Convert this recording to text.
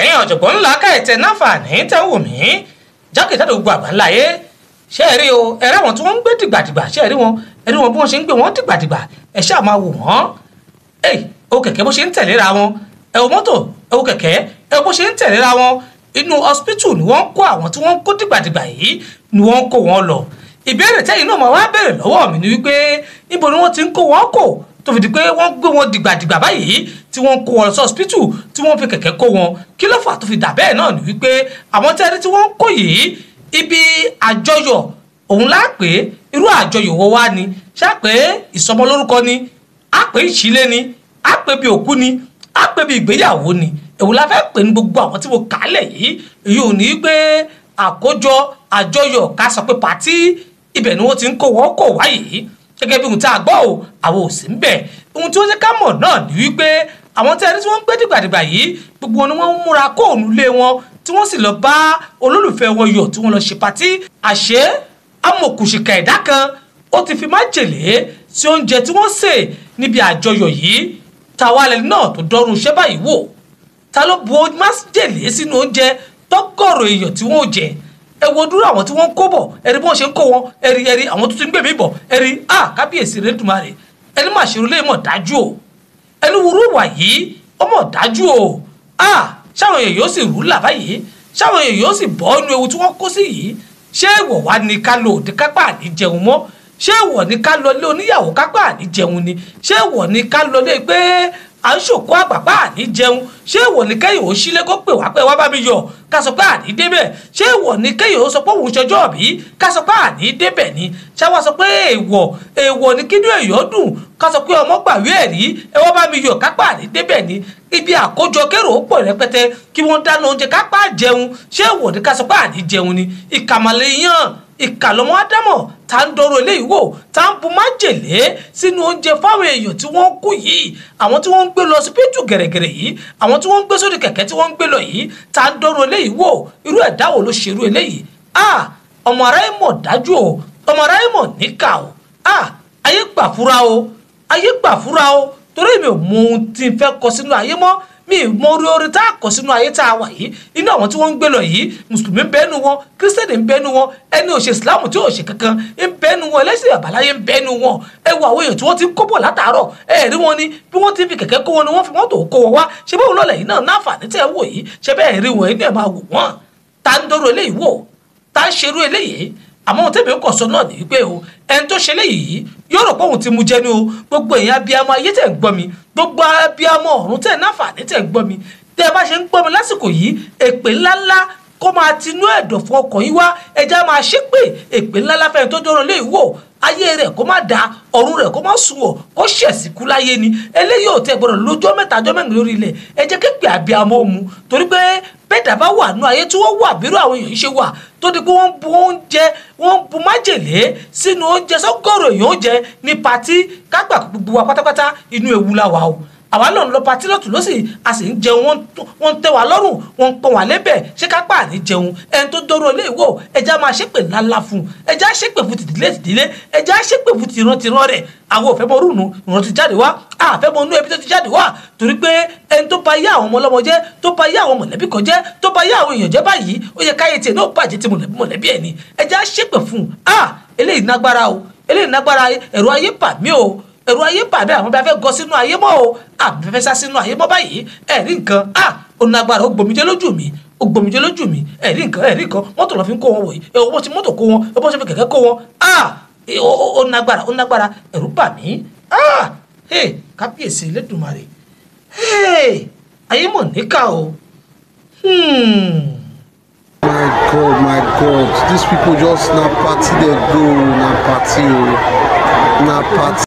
Ẹ̀yin ọ̀jọ̀gbọ́n ńlá káyọ̀tẹ̀ náfààní tẹ́ wò mí jákèjádò gbogbo àgbáńlá yé. Ṣé ẹ rí o, ẹ rí àwọn tí wọ́n ń gbé dìgbàdìgbà, ṣé ẹ rí wọn, ẹ rí wọn bí wọ́n ṣe ń gbé wọn dìgbàdìgbà, ẹ ṣáà máa wò wọ́n. Ẹ o kẹ̀kẹ́ bó ṣe ń tẹ̀léra wọn, ẹ wo mọ́tò, ẹ wo kẹ̀kẹ́, ẹ wo bó ṣe ń tẹ̀léra wọn. Inú hospital ni wọ́n ń kó àwọn tí wọ́n ń kó dìgbàdìgbà yìí ni wọ́n ń kó wọn lọ. Ìbéèrè tẹ́yìn náà máa wá béèrè lọ́wọ́ mi ni wípé níbo ni wọ́n ti ń kó wọn kò tó fi di pé wọ́n gbé wọn dìgbàdìgbà báyìí tí wọ́n kó wọn lọ sí hospital tí wọ́n fi kẹ̀kẹ́ kó wọn. Kí ló fà tó fi dà bẹ́ẹ̀ náà ni wípé àwọn tẹ́rí tí wọ́n ń kó yìí ibi àjọyọ̀ òun lá pé irú àjọyọ̀ wo wá ni? Ṣá pé ìsọmọlórúkọ ni, á pé ìṣílé ni, á pé bí òkú ni, á pé bí ìgbéyàwó ni. Èwo la fẹ́ pè ní gbogbo àwọn tí mo kà á lẹ̀ yìí? Èyí ò ní pé àkójọ àjọyọ̀ ká sọ pé pàtí ibẹ̀ ni wọ́n ti ń kó wọn kò wá yìí. Gẹ́gẹ́ bí ohun tí a gbọ́ o, àwọn ò sí ń bẹ̀. Ohun tí ó jẹ́ ká mọ̀ náà ni wípé àwọn tí ẹni tí wọ́n ń gbé dìgbàdìgbà yìí gbogbo wọn ni wọ́n ń múra kóònù lé wọn tí wọ́n sì lọ bá olólùfẹ́ wọn yọ̀ tí wọ́n lọ ṣe patí. Àṣé amòkùnṣìkà ẹ̀dá kan ó ti fi májèlé sí oúnjẹ tí wọ́n sè níbi àjọyọ̀ yìí. Tàwa lẹni náà tó dọ́rùn iṣẹ́ báyìí wò? Ta ló bu májèlé sínú oúnjẹ tọ́gọ̀rọ̀ èèyàn tí wọ́n jẹ? Ẹ wo dúró àwọn tí wọ́n ń kó bọ̀, ẹ̀rí bí wọ́n ṣe ń kó wọn, ẹ̀rí ẹ̀rí àwọn tó ti ń gbé mi bọ̀, ẹ̀rí a kábíyèsí Elédùmarè. Ẹni mà ṣerú lè mọ̀ dájú o, ẹni wúrú wà yìí ó mọ̀ dájú o. A ṣáwọn èèyàn yóò sì rú là báyìí, ṣáwọn èèyàn yóò sì bọ́ inú ewu tí wọ́n kó sí yìí. Ṣé èèwọ̀ wá ní ká lọ òde kápá àní jẹun mọ́? Ṣé èèwọ̀ ní ká lọ lé oníyàwó kápá àní jẹun ni? Ṣé èèwọ̀ ní ká lọ lé pé à ń ṣòkó àgbàpá àní jẹun? Ṣé èèwọ̀ ní kẹ́yìn ó sílé kó pè wá pé wá bá mi yọ̀ ká sọ pé àní débẹ̀? Ṣé èèwọ̀ ní kẹ́yìn ó sọ pé òun ṣọjọ́ òbí ká sọ pé àní débẹ̀ ni? Ṣé wá sọ pé èèwọ̀ èèwọ̀ ní kínú èèyàn dùn ká sọ pé ọmọ gbàwé ẹ̀rí ẹ wá bá mi yọ̀ kápá àní débẹ̀ ni? Ibi àkójọ kérò ó pọ̀ rẹpẹtẹ kí wọ́n dáná oúnjẹ kápá jẹun, ṣé èèwọ̀ ní ká sọ pé àní jẹun ni? Ìkàmàlẹ̀ yàn ìkàlọ́mọ́ ádámọ̀ tá ń dọ̀rọ̀ eléyìí wò, tá ń bu májèlé sínú oúnjẹ fáwọn èèyàn tí wọ́n kú yìí, àwọn tí wọ́n ń gbé lọ sí pítù gẹ̀rẹ̀gẹ̀rẹ̀ yìí, àwọn tí wọ́n ń gbé sórí kẹ̀kẹ́ tí wọ́n ń gbé lọ yìí, tá ń dọ̀rọ̀ eléyìí wò. Irú ẹ̀dá wo ló ṣerú eléyìí? A ọmọ aráyé mọ̀ dájú o, ọmọ aráyé mọ̀ níkà o. A ayé gbà fúra o, ayé gbà fúra o, torí mi ò mọ ohun tí n fẹ́ kọ sínú ayé mọ́. Mi mọ orí orí tá a kọ sínú ayé tá a wà yìí. Inú àwọn tí wọ́n ń gbé lọ yìí, mùsùlùmí ń bẹ́nu wọn, kírísítẹ́nì ń bẹ́nu wọn, ẹni ò ṣe ìsìláàmù tí ò ṣe kankan ń bẹ́nu wọn, ẹlẹ́sìn àbáláyé ń bẹ́nu wọn. Ẹ wo àwọn èèyàn tí wọ́n ti ń kó bọ̀ látàárọ̀, ẹ rí wọn ni bí wọ́n ti fi kẹ̀kẹ́ kó wọn ni wọ́n fi mọ́tò kó wọn wá. Ṣé báwo lọ́lẹ̀ yìí náà náfààní tẹ́ ẹ wò yìí? Ṣé bẹ́ẹ̀ rí wọn inú ẹ̀ máa wò wọ́n? Ta ń dọ́rọ̀ eléyìí wò? Ta ń ṣerú eléyìí? Àmọ́ ohun tẹ́mi kọ̀ sọ náà ni wípé o, ẹni tó ṣe léyìí yóò rò pé òun ti mú jẹ ní o. Gbogbo èèyàn abiyamọ ayé tẹ̀ ń gbọ́ mi, gbogbo abiyamọ ọ̀run tẹ̀ náfààní tẹ̀ ń gbọ́ mi, tẹ́ ẹ bá ṣe ń gbọ́ mi lásìkò yìí, èpè ńláńlá kó máa tinú ẹ̀dọ̀ fún ọkàn yín wá, ẹja máa ṣépè èpè ńláńlá fẹ́ni tó dọ́rọ̀ léyìí wò. Ayé rẹ̀ kó má da, ọ̀run rẹ̀ kó má sunwọ̀n, kó ṣẹ̀sìnkú láyé ni. Eléyìí ò tẹ́ gbọ́dọ̀ lójọ́ mẹ́ta ọjọ́ mẹ́rin lórí ilẹ̀. Ẹ jẹ́ képe abiyamọ mu, torí pé bẹ́ẹ̀ dàbá wà nú ayé tí wọ́n wà bírú àwọn èèyàn ṣe wà tó di pé wọ́n ń bu oúnjẹ, wọ́n ń bu májèlé sínú oúnjẹ sọ́gọ́rọ̀ èèyàn oúnjẹ ní patí. Kágbà gbogbo wa pátápátá inú ewu la wà o. Àwa náà ń lọ patí lọ́tùn lọ́sì, a sì ń jẹun, wọ́n ń tẹ́ wa lọ́rùn, wọ́n ń pọ́n wa lébẹ̀. Ṣé ká pa àní jẹun? Ẹni tó dọ́rọ̀ ilé ìwò, ẹja máa ṣépè ńláńlá fún un, ẹja ṣépè fún tìdílé tìdílé, ẹja ṣépè fún tìrantìran rẹ̀. Àwọn ò fẹ́ mọ rúnu ìran ti jáde wá, a fẹ́ mọ inú ẹbí tó ti jáde wá, torí pé ẹni tó bá yá àwọn ọmọ ọlọ́mọ jẹ́, tó bá yá àwọn mọ̀lẹ́bí kan jẹ́, tó bá yá àwọn èèyàn jẹ́ báyìí, ó yẹ káyé tiẹ̀ náà bàjẹ́ ti mọ̀lẹ́bí ẹ̀ ni. Ẹja ṣépè fún un. A eléyìí nágbára o, eléyìí nágbára, ẹ̀rù ayé bà mí o, ẹ̀rù ayé bà mí. Àwọn bí a fẹ́ gọ sínú ayé mọ́ o, àbí fẹ́ sá sínú ayé mọ́ báyìí. Ẹ̀rí nǹkan, a ó nágbára, ó gbòmìjẹ́ lójú mi, ó gbòmìjẹ́ lójú mi. Ẹ̀rí nǹkan, ẹ̀rí nǹkan, mọ́tò lọ́ fi ń kó wọn wọ̀nyí, ẹ̀ wọ́n ti mọ́tò kó wọn, ẹ̀ bọ́n ṣe fi kẹ̀kẹ́ kó wọn. A ó nágbára, ó nágbára, ẹ̀rù bà mí. A kábíyèsí Elédùmarè, ayé mọ̀ níkà o. My God, my God, these people just na party they go, na party o, na party.